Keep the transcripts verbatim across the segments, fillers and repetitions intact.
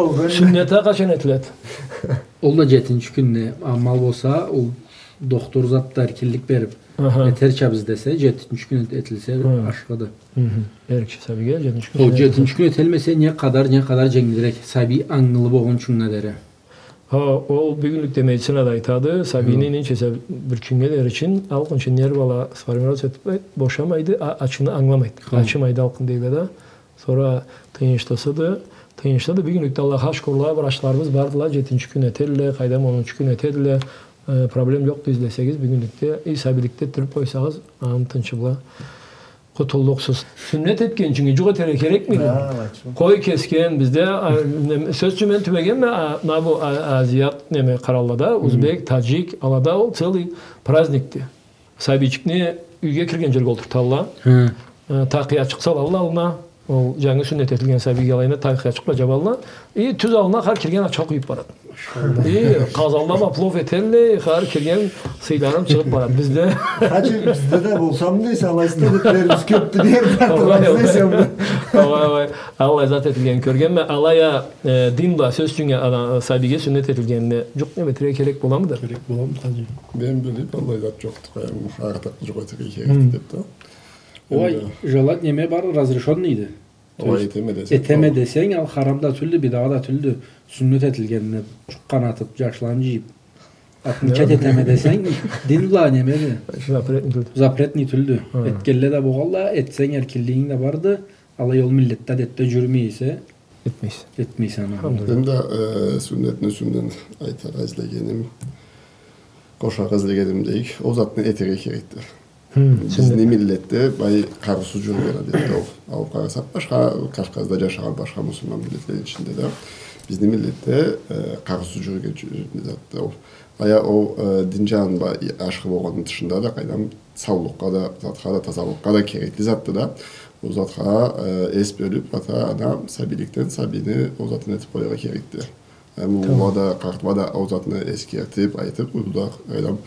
Сюннет а къачан этиледи? Ол да джетинчи кюнде, амал болса, ол дохтур зат да эркинлик бериб, аха, этерча биз десе, джетинчи кюн эт-, этилсе, хы, ашхыды. Хы-хы. Эркиши сабийге джетинчи кюн. Ол джетинчи кюн этелмесе, не къадар, не къадар дженгилирек, сабий ангылы болгъунчунга дери. Хо, ол бюгюнлюкде медицина да айтады, сабийни, хы, ненча эсе бир кюннге дери ичинде алкъын ичинде нервала сформироваться этиб, э, бошамайды, а-, ачыны ангыламайды. Хо. Ачымайды алкъын дейле да. Сора тыйыншлысыды, тыйыншлыды. Бюгюнлюкде Аллахха шукурла, врачларыбыз бардыла, джетинчи кюн этедиле, къайдам, онунчу кюн этедиле. Э, проблем джокъду, излесегиз, бюгюнлюкде, и сабийликде этдириб къойсагъыз, аны тынчы бла къутуллукъсуз. Сюннет этгинчинге джукъ этерге керекмиди? Хо, алай чы. Къой кесген, бизде, а, неме, сёз ючюн, мен тюбегенме, а, ма бу, а, азият, неме, къыраллада, хы, узбек, таджик, алада ол целый праздникди. Сабийчикни юйге кирген джерге олтурталла. Хы. Э, такъыячыкъ салалла аллына. Ол джангы сюннет этилген сабийге алайына такъыячыкъ бла джабалла. И тюз аллына хар кирген ачха къуюб барады. Машаллах. И къазанла бла плов этелле, хар кирген сыйларым чыгъыб барады. Бизде... Хаджи, бизде да болсамы дейсе, алайсыз да деделерибиз кёбдю дерди. Огъай, огъай. Огъай, огъай. Аллай зат этилгенин кёргенме, алай а, э, дин бла, сёз ючюн, ана, сабийге сюннет этилгенине джукъ неме этерге керек боламыды? Керек боламыды, хаджи? Мен билиб, аллай зат джокъду, къоям, артыкъ джукъ этерге керекди деб да. Хы. Ой, энди жалат неме бар, разрешённыйди. Ой, этеме десенг, этеме десенг, ал харам да тюлдю, бидагъа да тюлдю. Сюннет этилгенине джукъ къанатыб, джашланы джыйыб, отмечать этеме десенг, дин бла немеди? Запретный тюлдю. Запретный тюлдю. Хы. Этгенле да болгъалла, этсенг, эркинлигинг да барды. Алай ол миллетде адетде джюрюмей эсе, этмейсе. Этмейсе аны. Алхамдулиллах. Мен да, э, сюннетни юсюнден айтыргъа излегеним, къошаргъа излегеним дейик, ол затны этерге керекди. Хы, бизни миллетде бай къарыусуз джюрюген адетди ол. Алыб къарасакъ, башха Кавказда джашагъан башха муслиман миллетлени ичинде да, бизни миллетде, э, къарыусуз джюрюген джю-, затды ол. Ая ол, э, дин джанына ашхы болгъанны тышында да, къайдам, саулукъгъа да, затха да, тазалыкъгъа да керекли затды да. Ол затха, э, эс бёлюб, ата-ана сабийликден сабийни ол затын этиб къояргъа керекди. Эм уллугъа да, къартха да ол затны эсгертиб, айтыб, уллугъа да, къайдам,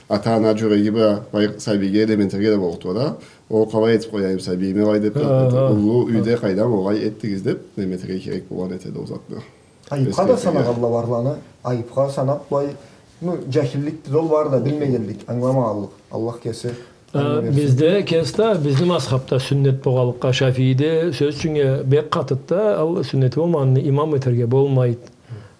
ата-ана джюреги бла, бай, сабийге неме этерге да боллукъду да. Ол къалай этиб къояйым сабийиме, алай деб да, уллу юйде, къайдам, алай этдигиз деб, неме этерге керек болгъан этеди ол затны. Айыбха да санагъанла барланы, айыбха санаб, былай, ну, джахилликди ол, бары да билмегенлик, ангыламагъанлыкъ, Аллах кеси. Э, бизде кеси да, бизни мазхабда сюннет болгъанлыкъгъа, Шафииде, сёз ючюн, э, бек къатыды да, ал сюннети болмагъанны имам этерге болмайды.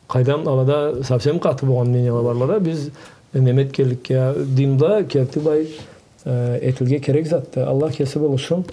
Къайдам, алада совсем къаты болгъан мнениела барлада, биз, э, неме этгенликге, динде керти былай, э, этилирге керек затды. Аллах кеси болушсун.